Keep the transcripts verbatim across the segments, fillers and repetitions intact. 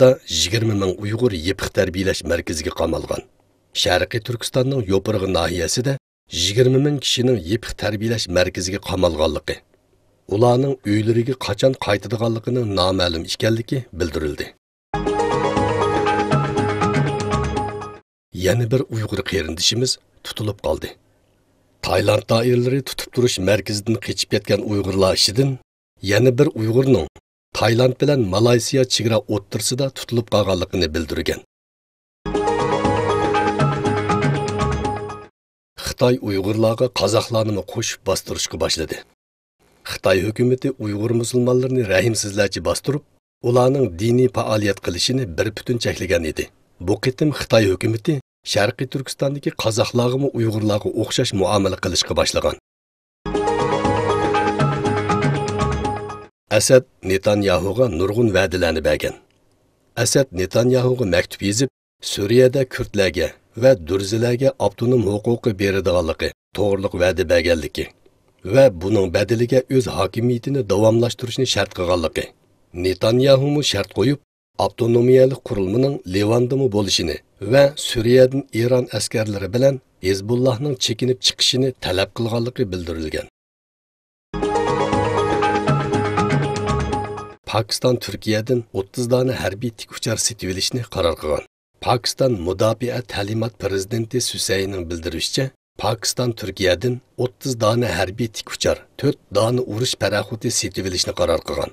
يىگىرمە مىڭ ئۇيغۇر يېپىق تەربىيەلەش مەركىزىگە قامالغان. شەرقىي تۈركىستاننىڭ يوپۇرغا ناھىيەسىدە يىگىرمە مىڭ كىشىنىڭ يېپىق تەربىيەلەش مەركىزىگە قامالغانلىقى، ئۇلارنىڭ ئۆيلىرىگە قاچان قايتىدىغانلىقىنىڭ نامەلۇم ئىكەنلىكى بىلدۈرۈلدى. يەنە بىر ئۇيغۇر قېرىندىشىمىز تۇتۇلۇپ قالدى. تايلاند دائىرىلىرى تۇتۇپ تۇرۇش مەركىزىدىن قېچىپ كەتكەن ئۇيغۇرلار ئىچىدىن يەنە بىر ئۇيغۇرنىڭ تايلاند بىلەن مالايسىيا چېگرا ئوتتۇرىسىدا تۇتۇلۇپ قالغانلىقىنى بىلدۈرگەن. خىتاي ئۇيغۇرلارغا قازاقلارنىمۇ قوشۇپ باستۇرۇشقا باشلىدى. خىتاي ھۆكۈمىتى ئۇيغۇر مۇسۇلمانلىرىنى رەھىمسىزلەرچە باستۇرۇپ، ئۇلارنىڭ دىنىي پائالىيەت قىلىشىنى بىر پۈتۈن چەكلىگەن ئىدى. بۇ قېتىم خىتاي ھۆكۈمىتى شەرقىي تۈركىستاندىكى قازاقلارغىمۇ ئۇيغۇرلارغا ئوخشاش مۇئامىلە قىلىشقا باشلىغان. ئەسەد نېتانياھۇغا نۇرغۇن ۋەدىلەرنى بەرگەن. ئەسەد نېتانياھۇغا مەكتۇپ يېزىپ، سۈرىيەدە كۈردلەرگە ۋە دۇرزىلەرگە ئاپتونوم ھوقۇقى بېرىدىغانلىقى توغرۇلۇق ۋەدە بەرگەنلىكى ۋە بۇنىڭ بەدىلىگە ئۆز ھاكىمىيىتىنى داۋاملاشتۇرۇشنى شەرت قىلغانلىقى، نېتانياھۇمۇ شەرت قويۇپ، ئاپتونومىيەلىك قۇرۇلمىنىڭ لىۋاندىمۇ بولۇشىنى ۋە سۈرىيەدىن ئىران ئەسكەرلىرى بىلەن ھىزبۇللاھنىڭ چېكىنىپ چىقىشىنى تەلەپ قىلغانلىقى بىلدۈرۈلگەن. پاكىستان تۈركىيەدىن ئوتتۇز دانە ھەربىي تىك ئۇچار سېتىۋېلىشنى قارار قىلغان. پاكىستان مۇداپىئە تەلىمات پىرېزىدېنتى سۈسەينىڭ بىلدۈرۈشىچە، پاكىستان تۈركىيەدىن ئوتتۇز دانە ھەربىي تىك ئۇچار، تۆت دانە ئۇرۇش پاراخوتى سېتىۋېلىشنى قارار قىلغان.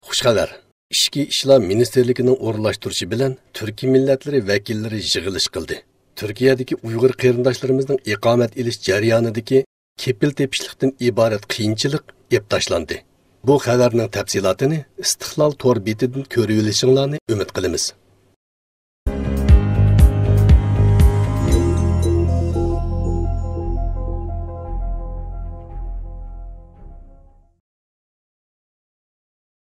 خۇش خەۋەر! ئىچكى ئىشلار مىنىستىرلىكىنىڭ ئورۇنلاشتۇرۇشى بىلەن تۈركىي مىللەتلىرى ۋەكىللىرى يىغىلىش قىلدى. تۈركىيەدىكى ئۇيغۇر قېرىنداشلىرىمىزنىڭ ئىقامەت ئېلىش جەريانىدىكى كېپىل تېپىشلىقتىن ئىبارەت قىيىنچىلىق ئېپ تاشلاندى. بۇ خەۋەرنىڭ تەپسىلاتىنى ئىستىقلال تور بېتىدىن كۆرۈۋېلىشىڭلارنى ئۈمىد قىلىمىز.